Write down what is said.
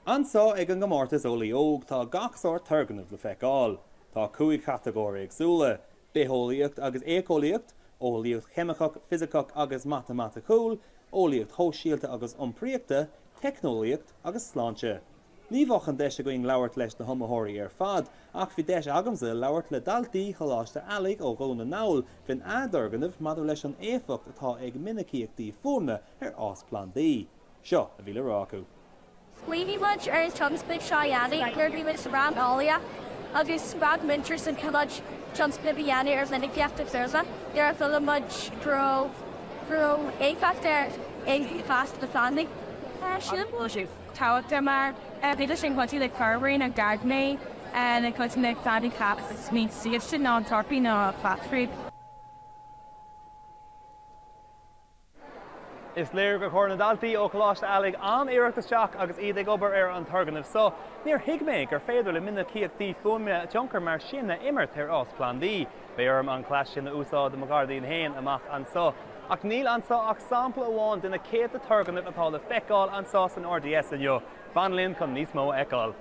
Anso ag an gcomórtas Eolaí Óg tá gach sórt turgnamh le feiceáil. Tá 5 chatagóir éagsúla, bitheolaíocht agus éiceolaíocht, eolaíocht cheimiceach, fisiceach agus matamaiticiúil, eolaíocht shóisialta agus iompraíochta, teicneolaíocht agus sláinte. Ní bheadh an deis againn labhairt leis na hiomaitheoirí ar fad ach bhí deis agamsa labhairt le daltaí Choláiste Ailigh ó Dhún na nGall faoin a dturgnamh maidir leis an éifeacht atá ag minicíochtaí fuaimne ar fhás plandaí. Seo a bhí le rá acu. Smaoinigh muid ar an tionscnamh seo a dhéanamh nuair a bhí muid sa rang eolaíocht agus spreag múinteoir s'againn chun muid tionscnamh a dhéanamh ar mhinicíochtaí fuaime nuair a chuala muid go raibh go raibh éifeacht ar fhás na plandaí. Sílim go bhfuil sé tábhachtach mar thig leis sin cuidiú le corrabhraon an gairdíní le cuidiú le plandaí fás níos saoiste ná torthaí nó glasraí. Is léir gur chuir na daltaí ó Choláiste Ailigh an-iarracht isteach agus iad ag obair ar an turgnamh so. Níor thuig mé gur féidir le minicíochtaí fuaime tionchar mar sin a imirt ar fhás plandaí. Beidh orm an cleas sin a úsáid i mo ghairdín féin amach anso. Ach níl anso ach sampla amháin de na céadta turgnamh atá le feiceáil anso san RDS inniu. Fan linn chun níos mó a fheiceáil.